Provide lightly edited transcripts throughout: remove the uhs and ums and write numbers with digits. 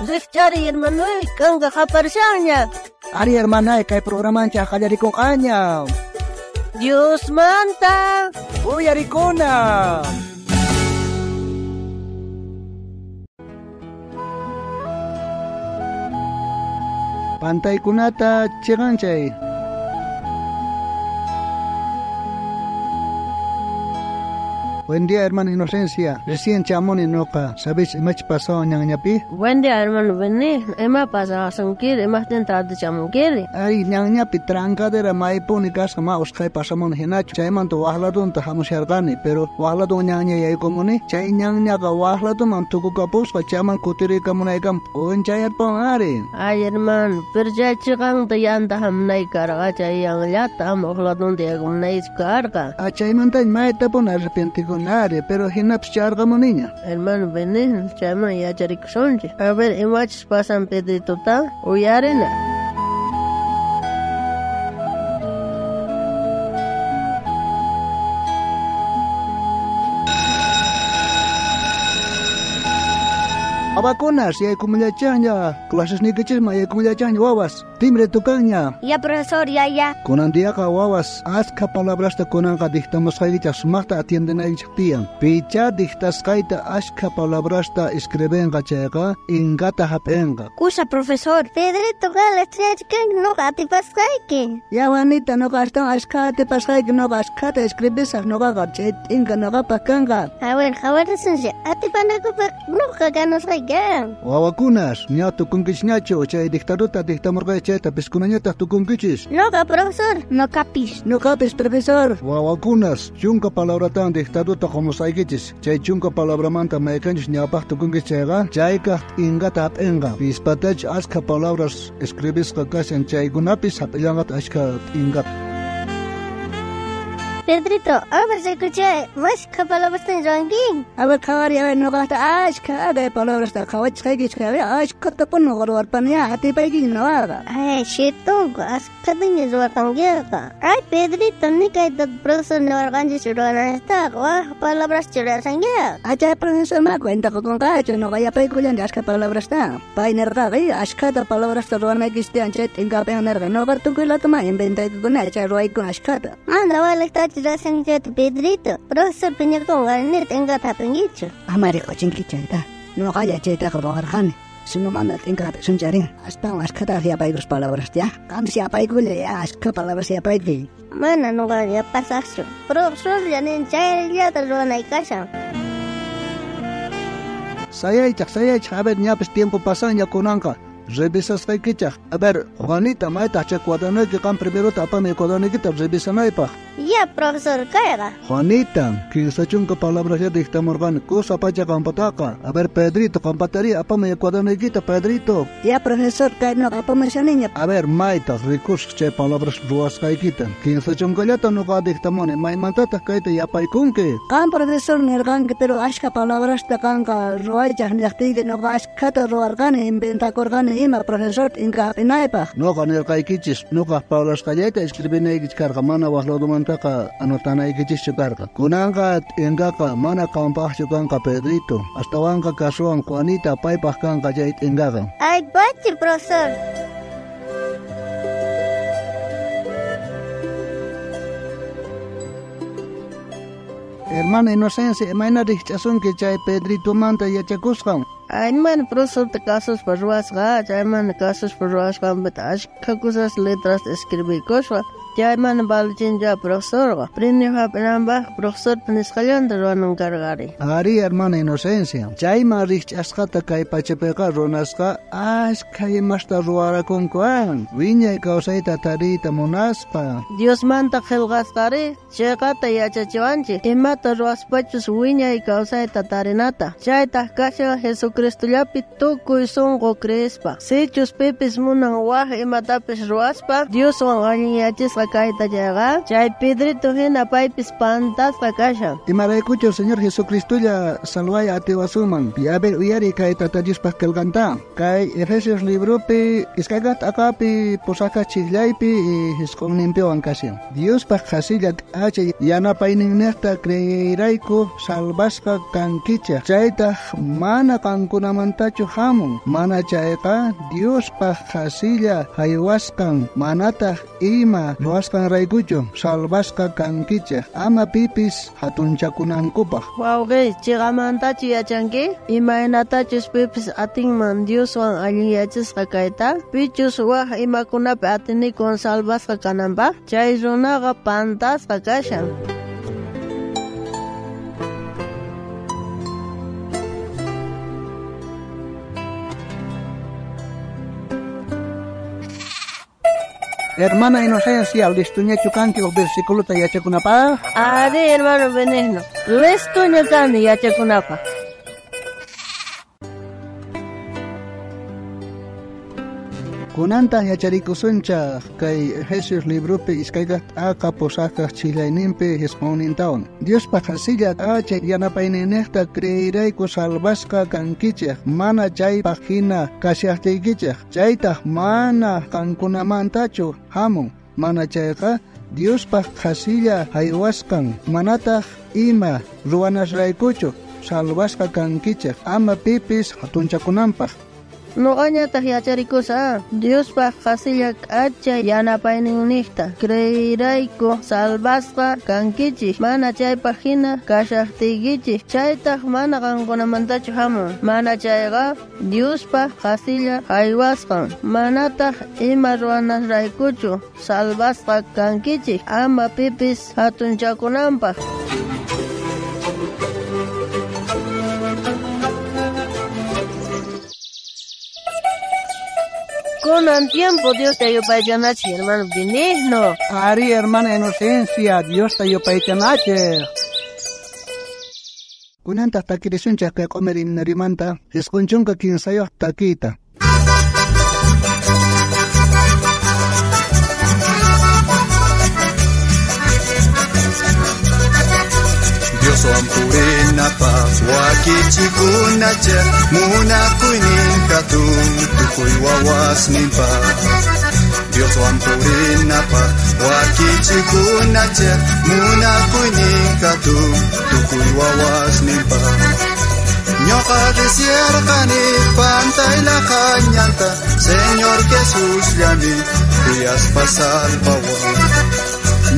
Rijchari hermanoy, kanqa qaparishanña. Ari hermanay, kay programanchik qallarikunqaña. Diosmanta Uyarikuna. Pantaykunata chiqanchay. Buen día, hermana Inocencia. Recién chamoni noqa. ¿Sabes imach pasó ñanñapi? Buen día, hermano Beni. Ima pasawasunki, imajtin tarde chamunkiri. Ay, ñanñapi trancadera maypuni kasqa ma usqhay pasamuni hinachu. Chaymanta waqladunta hamusharqani, pero waqladun ñanña yaykumuni. Chay ñanñaqa waqladuman tukukapusqa chayman kutirikamunaykam p'unchayarpun ari. Ay, hermano, pero chay chiqanta yanta hamunay karqa, chay yanllata ama waqladunta yaykumunaychu karqa. Ah, chaymantañ maytapuni arrepentikuni ari, pero hinapis charqamuniña. Hermano Benigno, chayman yacharikusunchik. A ver, imachus pasan Pedritota, uyarina. Abakunas, yaykumillachaqña, clasesniykichisman yaykumillachaqña wawas, timbre tukanña. Ya, profesor, ya, ya. Kunan diaqa wawas, askha palabrasta kunanqa dictamusqaykichaq sumaqta atiendenaykichaq tiyan. Picha dictasqayta askha palabrasta escribenqa chayqa, ingata hap'inqa. Kusa, profesor. Pedrito, qala chayachkan noqa atipasqayki. Ya, Juanita, noqa astawan askha atipasqayki, noqa askhata escribisaq, noqaqa chay t'inka noqapaq kanqa. A ver, qhawarisunchik, atipanakupaq noqa ganasqayki. Wawakunas, ña tukunkichñachu, chay dictadota dictamurqay chayta piskunañataq tukunkichis. Noqa, profesor. Noqapis. Noqapis, profesor. Wawakunas, chunka palabratan dictadota qomusaykichis. Chay chunka palabramanta mayqanchus ñawpaq tukunkichis chayqa, chaykaq t'ingata hap'inqa. Pispatach askha palabras escribisqa kashan chaykunapis hap'illanqataq askha t'ingata. Pedrito, a ver, rikuchay, mashkha palabrasta ruwanki. A ver, qhawari, a ver, noqaqta ashkha kay palabrasta qhawachisqaykichik, a ver, ashkhatapuni noqa ruwarpani, atipaykiña noqaqa. Ay, shitunku, ashkhataña ruwarqankiqa. Ay, Pedrito, ni kayta profesor niwarqanchis ruwananchiktaqa, waj palabras churashankiqa. Achay profesor mana cuenta qukunqachu, noqa yapaykullani ashkha palabrasta. Pay nirqaqa, ashkhata palabrasta ruwanaykichik tiyan, chay t'inkapiwan nirqa, noqa tukuylatuma inventaykukuna, chay ruwaykuna ashkhata. Mana waliqtachu ruwashankichayta, Pedrito. Profesor phiñakunqa, ni t'ingata hap'inkichu. Ama riqochinki chayta, noqalla chaytaqa ruwarqani. Sino mana t'inka hap'isuncharin, astawan ashkhata yapaykus palabrasta, ya. Qanpis yapaykulla, ya, ashkha palabras yapaykuy. Mana noqa yapasaqchu. Profesorlla nin chayllata ruwanay kashan. Sayaychaq, sayaychaq, a ver, ñapis tiempo pasanña kunanqa. Revisasqaykichaq. A ver, Juanita, maytaq chay cuadernoyki qan primerota apami cuadernoykita revisanaypaq. Ya, profesor, kayqa. Juanita, 15 palabraslla dictamurqani, kusa pacha qampataqa. A ver, Pedrito, qampatari apami cuadernoykita, Pedrito. Ya, profesor, kay noqa apamushaniña. A ver, maytaq rikusaq chay palabras ruwasqaykita. 15 chunka noqa dictamuni, maymantataq kayta yapaykunki. Qan, profesor, nirqanki, pero ashkha palabrasta qanqa ruwaychaq niqtiyki noqa ashkhata ruwarqani, inventakurqani ima, profesor, t'inka hap'inaypaq. Noqa nirqaykichis, noqa parlasqallayta escribinaykichik karqa, mana waqladumantaqa anotanaykichikchu karqa. Kunanqa t'inkaqa mana qampaqchu kanqa, Pedrito. Astawanqa kasuwan Juanita paypaq kanqa chay t'inkaqa. Ay, pachi, profesor. Hermana Inocencia, imayna rikch'asunki chay Pedritomanta yachakusqan? Ay, hermano, profesorta kasuspa ruwasqa, chaymanta kasuspa ruwasqanpita ashkha kusas letras escribikusqa. Chaymanta valichincha profesorqa. Premio hap'inanpaq profesorpa nisqallanta ruwanan karqari. Ari, hermana Inocencia, chayman rikch'asqata kay pachapiqa runasqa ashkha imasta ruwarakunku wiñay kawsayta tariyta munaspa. Diosmanta qillqasqari chayqata yachachiwanchik imata ruwaspachus wiñay kawsayta tarinata. Chaytaq kashan Jesucristollapi tukuy sunqu creespa. Sichus pipis munan waj imatapis ruwaspa, Dioswan allinyachisqa kayta chayqa, chay Pedrito hina paypis pantasqa kashan. Imaraykuchu Señor Jesucristolla salvay atiwasunman. A ver, uyari kay Tata Diospaj qillqanta. Kay Efesios libropi iskayqa t'aqapi pusaqqa chijllaypi jisq'unninpiwan kashan. Diospaj qhasilla k'acha yanapayninniqta creeyrayku salvasqa kankichej. Chaytaj mana qankunamantachu hamun. Mana chayqa Diospaj qhasilla jaywasqan manataj ima ruwasqanraykuchu salvasqa kankichej. Ama pipis hatunchakunankupaj. Wawqi, chiqamantachu yachanki? Imaynatachus pipis atinman Dioswan allinyachisqa kayta? Pichus waj imakunapi atinikun salvasqa kananpaj? Chay runaqa pantasqa kashan. Hermana Inocencia, listoñachu kanki uj versículota yachakunapaj? Ari, hermano Benigno, listoña kani yachakunapaj. Kunantaq yacharikusunchaj kay Efesios libropi iskayqa t'aqa pusaqkaq chillayninpi jisq'unnintawan. Diospaj qhasilla k'acha yanapayninniqta creeyrayku salvasqa kankichej, mana chaypaj hina kashajtiykichej. Chaytaj mana qankunamantachu hamun, mana chayqa Diospaj qhasilla jaywasqan, manataj ima ruwanasraykuchu salvasqa kankichej, ama pipis hatunchakunanpaj. Noqañataq yacharikusaq Diospaj qhasilla k'acha yanapayninniqta creeyrayku salvasqa kankichik, mana chaypaj hina kashajtiykichik. Chaytaj mana qankunamantachu hamun, mana chayqa Diospaj qhasilla jaywasqan, manataj ima ruwanasraykuchu salvasqa kankichik, ama pipis hatunchakunanpaj. Kunan tiempo Diosta yupaychanachej, hermano Benigno. Ari, hermana Inocencia, Diosta yupaychanachej. Kunantaq takirisunchej kay q'umir himnarimanta 93 takiyta. Dioswan purinapaj wakichikunachej munakuynin hatun tukuy wawasninpaj. Dioswan purinapaj wakichikunachej munakuynin hatun tukuy wawasninpaj. Ñoqa risierqani pantay laqañanta, Señor Jesús llami kuyaspa salvawan.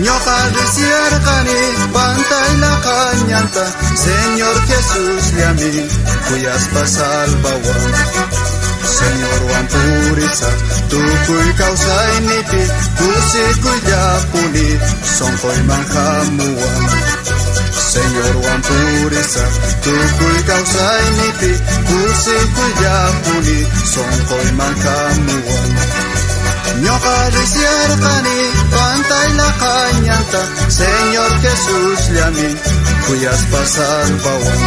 Ñoqa risierqani pantay laqañanta, Señor Jesús llami kuyaspa salvawan. Señor wampurisaq tukuy kawsaynipi kusikuyllapuni sonqoyman hamuwan. Señor wampurisaq tukuy kawsaynipi kusikuyllapuni sonqoyman hamuwan. Ñoqa risierqani pantay laqañanta, Señor Jesús llami kuyaspa salvawan.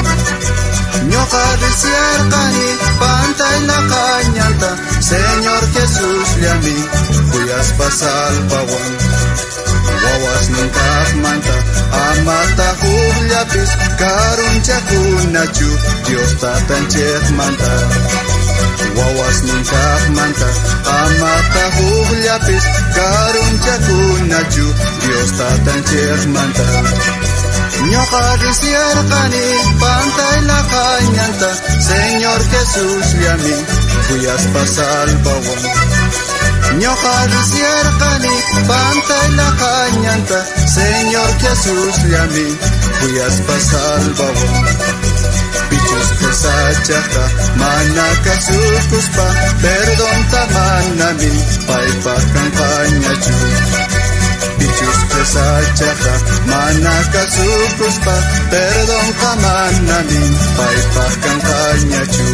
Ñoqa risierqani pantay laqañanta, Señor Jesús llami kuyaspa salvawan. Wawasninkaqmanta amata hukllapis karunchakunachu Dios tatanchikmanta. Wawasninkaqmanta amata hukllapis karunchakunachu Dios tatanchikmanta. Ñoqa risierqani pantay laqañanta, Señor Jesús llami kuyaspa salvawan. Ñoqa risierqani pantay laqañanta, Señor Jesús llami kuyaspa salvawan. Pichus qhesachajta mana kasukuspa perdonta manami paypaj kanqañachu. Pichus qhesachajta mana kasukuspa perdonta manami paypaj kanqañachu.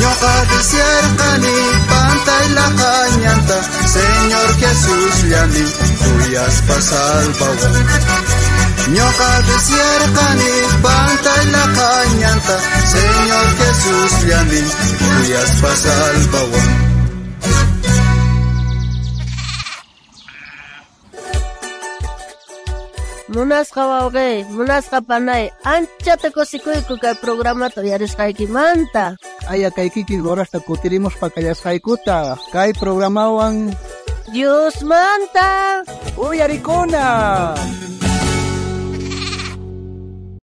Ñoqa risierqani pantay laqañanta, Señor Jesús llami kuyaspa salvawan. Ñoqa risierqani pantay laqañanta, Señor Jesús llami kuyaspa salvawan. Munasqa wawqey, munasqa panay, anchata kusikuyku kay programata uyarisqaykimanta. Aya kay kikin horasta kutirimuspa kallasqaykuta kay programawan Diosmanta uyarikuna.